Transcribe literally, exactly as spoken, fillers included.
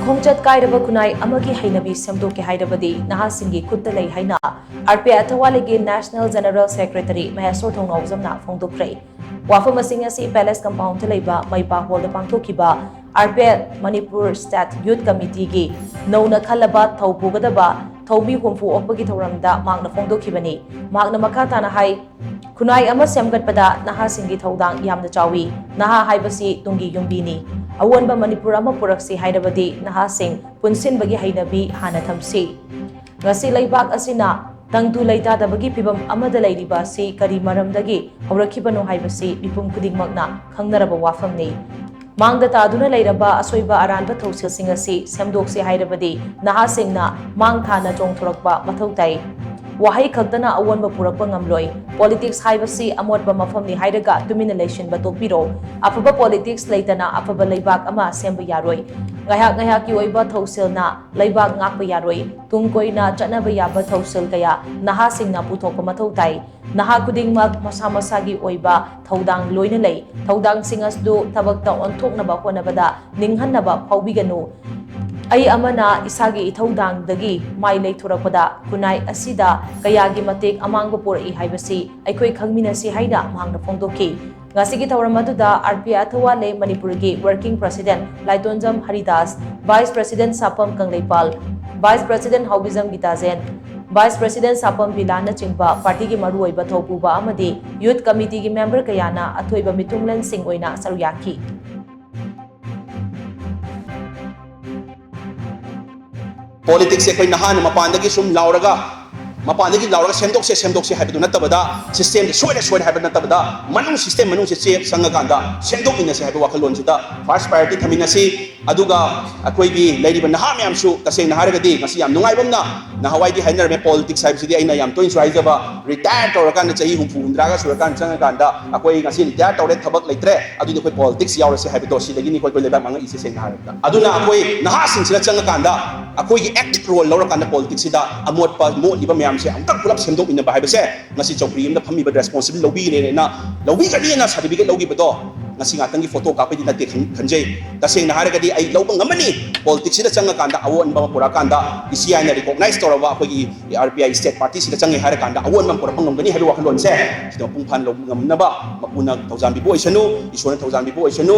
ꯈꯣꯡꯆꯠ ꯀꯥꯏꯔꯕ ꯈꯨꯟꯅꯥꯏ ꯑꯃꯒꯤ ꯍꯩꯅꯕꯤ ꯁꯦꯝꯗꯣꯛꯀꯦ ꯍꯥꯏꯔꯕꯗꯤ ꯅꯍꯥꯁꯤꯡꯒꯤ ꯈꯨꯠꯇ ꯂꯩ ꯍꯥꯏꯅ ꯑꯥꯔ ꯄꯤ ꯑꯥꯏ ꯑꯊꯋꯥꯂꯦꯒꯤ ꯅꯦꯁꯅꯦꯜ ꯖꯦꯅꯔꯦꯜ ꯁꯦꯀ꯭ꯔꯦꯇꯔꯤ ꯃꯍꯦꯁꯣꯔ ꯊꯣꯡꯅꯥꯎꯖꯝꯅ ꯐꯣꯡꯗꯣꯛꯈ꯭ꯔꯦ꯫ ꯋꯥꯐꯝ ꯑꯁꯤ ꯉꯁꯤ ꯄꯦꯂꯦꯁ ꯀꯝꯄꯥꯎꯟꯗ ꯂꯩꯕ ꯃꯩꯄꯥ ꯍꯣꯜꯗ ꯄꯥꯡꯊꯣꯛꯈꯤꯕ R P I Manipur state youth ꯀꯃꯤꯇꯤꯒꯤ ꯅꯧꯅ ꯈꯜꯂꯕ ꯊꯧ ꯄꯨꯒꯗꯕ ꯊꯧꯃꯤ ꯍꯨꯝꯐꯨ ꯑꯣꯛꯄꯒꯤ ꯊꯧꯔꯝꯗ ꯃꯍꯥꯛꯅ ꯐꯣꯡꯗꯣꯛꯈꯤꯕꯅꯤ꯫ ꯃꯍꯥꯛꯅ ꯃꯈꯥ ꯇꯥꯅ ꯍꯥꯏ, ꯈꯨꯟꯅꯥꯏ ꯑꯃ ꯁꯦꯝꯒꯠꯄꯗ ꯅꯍꯥꯁꯤꯡꯒꯤ ꯊꯧꯗꯥꯡ ꯌꯥꯝꯅ ꯆꯥꯎꯏ꯫ ꯅꯍꯥ ꯍꯥꯏꯕꯁꯤ ꯇꯨꯡꯒꯤ ꯌꯨꯝꯕꯤꯅꯤ꯫ ꯑꯑꯣꯟꯕ ꯃꯅꯤꯄꯨꯔ ꯑꯃ ꯄꯨꯔꯛꯁꯤ ꯍꯥꯏꯔꯕꯗꯤ ꯅꯍꯥꯁꯤꯡ ꯄꯨꯟꯁꯤꯟꯕꯒꯤ ꯍꯩꯅꯕꯤ ꯍꯥꯟꯅ ꯊꯝꯁꯤ꯫ ꯉꯁꯤ ꯂꯩꯕꯥꯛ ꯑꯁꯤꯅ ꯇꯪꯗꯨ ꯂꯩꯇꯥꯗꯕꯒꯤ ꯐꯤꯚꯝ ꯑꯃꯗ ꯂꯩꯔꯤꯕ ꯑꯁꯤ ꯀꯔꯤ ꯃꯔꯝꯗꯒꯤ ꯍꯧꯔꯛꯈꯤꯕꯅꯣ ꯍꯥꯏꯕꯁꯤ ꯃꯤꯄꯨꯝ ꯈꯨꯗꯤꯡꯃꯛꯅ ꯈꯪꯅꯔꯕ ꯋꯥꯐꯝꯅꯤ꯫ ꯃꯥꯡꯗ ꯇꯥꯗꯨꯅ ꯂꯩꯔꯕ ꯑꯁꯣꯏꯕ ꯑꯔꯥꯟꯕ ꯊꯧꯁꯤꯜꯁꯤꯡ ꯑꯁꯤ ꯁꯦꯝꯗꯣꯛꯁꯤ ꯍꯥꯏꯔꯕꯗꯤ ꯅꯍꯥꯁꯤꯡꯅ ꯃꯥꯡ ꯊꯥꯅ ꯆꯣꯡꯊꯣꯔꯛꯄ ꯃꯊꯧ ꯇꯥꯏ꯫ ꯋꯥꯍꯩ ꯈꯛꯇꯅ ꯑꯑꯣꯟꯕ ꯄꯨꯔꯛꯄ ꯉꯝꯂꯣꯏ꯫ ꯄꯣꯂꯤꯇꯤꯛꯁ ꯍꯥꯏꯕꯁꯤ ꯑꯃꯣꯠꯄ ꯃꯐꯝꯅꯤ ꯍꯥꯏꯔꯒ ꯇꯨꯃꯤꯟꯅ ꯂꯩꯁꯤꯟꯕ ꯇꯣꯛꯄꯤꯔꯣ꯫ ꯑꯐꯕ ꯄꯣꯂꯤꯇꯤꯛꯁ ꯂꯩꯇꯅ ꯑꯐꯕ ꯂꯩꯕꯥꯛ ꯑꯃ ꯁꯦꯝꯕ ꯌꯥꯔꯣꯏ꯫ ꯉꯥꯏꯍꯥꯛ ꯉꯥꯏꯍꯥꯛꯀꯤ ꯑꯣꯏꯕ ꯊꯧꯁꯤꯜꯅ ꯂꯩꯕꯥꯛ ꯉꯥꯛꯄ ꯌꯥꯔꯣꯏ꯫ ꯇꯨꯡ ꯀꯣꯏꯅ ꯆꯠꯅꯕ ꯌꯥꯕ ꯊꯧꯁꯤꯜ ꯀꯌꯥ ꯅꯍꯥꯁꯤꯡꯅ ꯄꯨꯊꯣꯛꯄ ꯃꯊꯧ ꯇꯥꯏ꯫ ꯅꯍꯥ ꯈꯨꯗꯤꯡꯃꯛ ꯃꯁꯥ ꯃꯁꯥꯒꯤ ꯑꯣꯏꯕ ꯊꯧꯗꯥꯡ ꯂꯣꯏꯅ ꯂꯩ꯫ ꯊꯧꯗꯥꯡꯁꯤꯡ ꯑꯗꯨ ꯊꯕꯛꯇ ꯑꯣꯟꯊꯣꯛꯅꯕ ꯍꯣꯠꯅꯕꯗ ꯅꯤꯡꯍꯟꯅꯕ ꯐꯥꯎꯕꯤꯒꯅꯨ꯫ ꯑꯩ ꯑꯃꯅ ꯏꯁꯥꯒꯤ ꯏꯊꯧꯗꯥꯡꯗꯒꯤ ꯃꯥꯏ ꯂꯩꯊꯣꯔꯛꯄꯗ ꯈꯨꯟꯅꯥꯏ ꯑꯁꯤꯗ ꯀꯌꯥꯒꯤ ꯃꯇꯦꯡ ꯑꯃꯥꯡꯕ ꯄꯨꯔꯛꯏ ꯍꯥꯏꯕꯁꯤ ꯑꯩꯈꯣꯏ ꯈꯪꯃꯤꯟꯅꯁꯤ ꯍꯥꯏꯅ ꯃꯍꯥꯛꯅ ꯐꯣꯡꯗꯣꯛꯈꯤ꯫ ꯉꯁꯤꯒꯤ ꯊꯧꯔꯝ ꯑꯗꯨꯗ ꯑꯥꯔ ꯄꯤ ꯑꯥꯏ ꯑꯊꯋꯥꯂꯦ ꯃꯅꯤꯄꯨꯔꯒꯤ working president Laitonjam Haridas, vice president Sapam Kangleipal, vice president Haobijam Gitajen, vice president Sapam Bilanchingba ꯄꯥꯔꯇꯤꯒꯤ ꯃꯔꯨꯑꯣꯏꯕ ꯊꯧꯄꯨꯕ ꯑꯃꯗꯤ ꯌꯨꯠ ꯀꯃꯤꯇꯤꯒꯤ ꯃꯦꯝꯕꯔ ꯀꯌꯥꯅ ꯑꯊꯣꯏꯕ ꯃꯤꯊꯨꯡꯂꯦꯟꯁꯤꯡ ꯑꯣꯏꯅ ꯁꯔꯨꯛ ꯌꯥꯈꯤ꯫ ꯄꯣꯂꯤꯇꯤꯛꯁꯁꯦ ꯑꯩꯈꯣꯏ ꯅꯍꯥꯅ ꯃꯄꯥꯟꯗꯒꯤ ꯁꯨꯝ ꯂꯥꯎꯔꯒ, ꯃꯄꯥꯟꯗꯒꯤ ꯂꯥꯎꯔꯒ ꯁꯦꯝꯗꯣꯛꯁꯦ, ꯁꯦꯝꯗꯣꯛꯁꯦ ꯍꯥꯏꯕꯗꯨ ꯅꯠꯇꯕꯗ, ꯁꯤꯁꯇꯦꯝꯁꯦ ꯁꯣꯏꯔꯦ, ꯁꯣꯏꯔꯦ ꯍꯥꯏꯕ ꯅꯠꯇꯕꯗ, ꯃꯅꯨꯡ, ꯁꯤꯁꯇꯦꯝ ꯃꯅꯨꯡꯁꯦ ꯆꯦ ꯆꯪꯉꯀꯥꯟꯗ ꯁꯦꯝꯗꯣꯛꯃꯤꯟꯅꯁꯦ ꯍꯥꯏꯕ ꯋꯥꯈꯜꯂꯣꯟꯁꯤꯗ ꯐꯥꯔꯁ ꯄ꯭ꯔꯥꯏꯌꯣꯔꯤꯇꯤ ꯊꯝꯃꯤꯟꯅꯁꯤ꯫ ꯑꯗꯨꯒ ꯑꯩꯈꯣꯏꯒꯤ ꯂꯩꯔꯤꯕ ꯅꯍꯥ ꯃꯌꯥꯝꯁꯨ, ꯇꯁꯦꯡꯅ ꯍꯥꯏꯔꯒꯗꯤ, ꯉꯁꯤ ꯌꯥꯝ ꯅꯨꯡꯉꯥꯏꯕ ꯑꯃꯅ, ꯅꯍꯥꯟꯋꯥꯏꯗꯤ ꯍꯥꯏꯅꯔꯝꯃꯦ, ꯄꯣꯂꯤꯇꯤꯛꯁ ꯍꯥꯏꯕꯁꯤꯗꯤ, ꯑꯩꯅ ꯌꯥꯝ ꯇꯣꯏꯅꯁꯨ ꯍꯥꯏꯖꯕ, ꯔꯤꯇꯥꯌꯔ ꯇꯧꯔꯀꯥꯟꯗ, ꯆꯍꯤ ꯍꯨꯝꯐꯨ, ꯍꯨꯝꯗ꯭ꯔꯥꯒ ꯁꯨꯔꯀꯥꯟꯗ ꯆꯪꯉꯀꯥꯟꯗ, ꯑꯩꯈꯣꯏ ꯉꯁꯤ ꯔꯤꯇꯥꯌꯔ ꯇꯧꯔꯦ, ꯊꯕꯛ ꯂꯩꯇ꯭ꯔꯦ, ꯑꯗꯨꯗꯤ ꯑꯩꯈꯣꯏ ꯄꯣꯂꯤꯇꯤꯛꯁ ꯌꯥꯎꯔꯁꯦ ꯍꯥꯏꯕꯗꯣ, ꯁꯤꯗꯒꯤꯅꯤ ꯑꯩꯈꯣꯏ, ꯑꯩꯈꯣꯏ ꯂꯩꯕꯥꯛ ꯃꯥꯡꯉꯛꯏꯁꯦ, ꯁꯦꯡꯅ ꯍꯥꯏꯔꯕꯗ꯫ ꯑꯗꯨꯅ ꯑꯩꯈꯣꯏ ꯅꯍꯥꯁꯤꯡꯁꯤꯅ ꯆꯪꯉꯀꯥꯟꯗ, ꯑꯩꯈꯣꯏꯒꯤ ꯑꯦꯛꯇꯤꯚ ꯔꯣꯜ ꯂꯧꯔꯀꯥꯟꯗ, ꯄꯣꯂꯤꯇꯤꯛꯁꯁꯤꯗ ꯑꯃꯣꯠꯄ ꯃꯣꯠꯂꯤꯕ ꯃꯌꯥꯝꯁꯦ ꯑꯃꯨꯛꯇꯪ ꯄꯨꯂꯞ ꯁꯦꯝꯗꯣꯛꯃꯤꯟꯅꯕ ꯍꯥꯏꯕꯁꯦ, ꯉꯁꯤ ꯆꯧꯀ꯭ꯔꯤ ꯑꯃꯗ ꯐꯝꯃꯤꯕ ꯔꯦꯁꯄꯣꯟꯁꯤꯕꯤꯂꯤꯇꯤ ꯂꯧꯕꯤꯔꯦꯅ, ꯂꯧꯕꯤꯒꯅꯤꯅ ꯁꯥꯔꯇꯤꯐꯤꯀꯦꯠ ꯂꯧꯈꯤꯕꯗꯣ, ꯉꯁꯤ ꯉꯥꯛꯇꯪꯒꯤ ꯐꯣꯇꯣ ꯀꯥꯞꯄꯩꯗꯤ ꯅꯠꯇꯦ ꯈꯟ- ꯈꯟꯖꯩ꯫ ꯇꯁꯦꯡꯅ ꯍꯥꯏꯔꯒꯗꯤ ꯑꯩ ꯂꯧꯕ ꯉꯝꯃꯅꯤ꯫ ꯄꯣꯂꯤꯇꯤꯛꯁꯁꯤꯗ ꯆꯪꯉꯀꯥꯟꯗ ꯑꯑꯣꯟꯕ ꯑꯃ ꯄꯨꯔꯛꯑꯀꯥꯟꯗ ꯏꯁꯤ ꯑꯥꯏꯅ ꯔꯤꯀꯣꯛꯅꯥꯏꯁ ꯇꯧꯔꯕ ꯑꯩꯈꯣꯏꯒꯤ ꯑꯥꯔ ꯄꯤ ꯑꯥꯏ ꯁ꯭ꯇꯦꯠ ꯄꯥꯔꯇꯤꯁꯤꯗ ꯆꯪꯉꯦ ꯍꯥꯏꯔꯀꯥꯟꯗ ꯑꯑꯣꯟꯕ ꯑꯃ ꯄꯨꯔꯛꯄ ꯉꯝꯒꯅꯤ ꯍꯥꯏꯕ ꯋꯥꯈꯜꯂꯣꯟꯁꯦ ꯁꯤꯗ ꯃꯄꯨꯡ ꯐꯥꯅ ꯂꯧꯕ ꯉꯝꯅꯕ ꯃꯄꯨꯅ ꯊꯧꯖꯥꯟꯕꯤꯕ ꯑꯣꯏꯁꯅꯨ, ꯏꯁꯣꯔꯅ ꯊꯧꯖꯥꯟꯕꯤꯕ ꯑꯣꯏꯁꯅꯨ꯫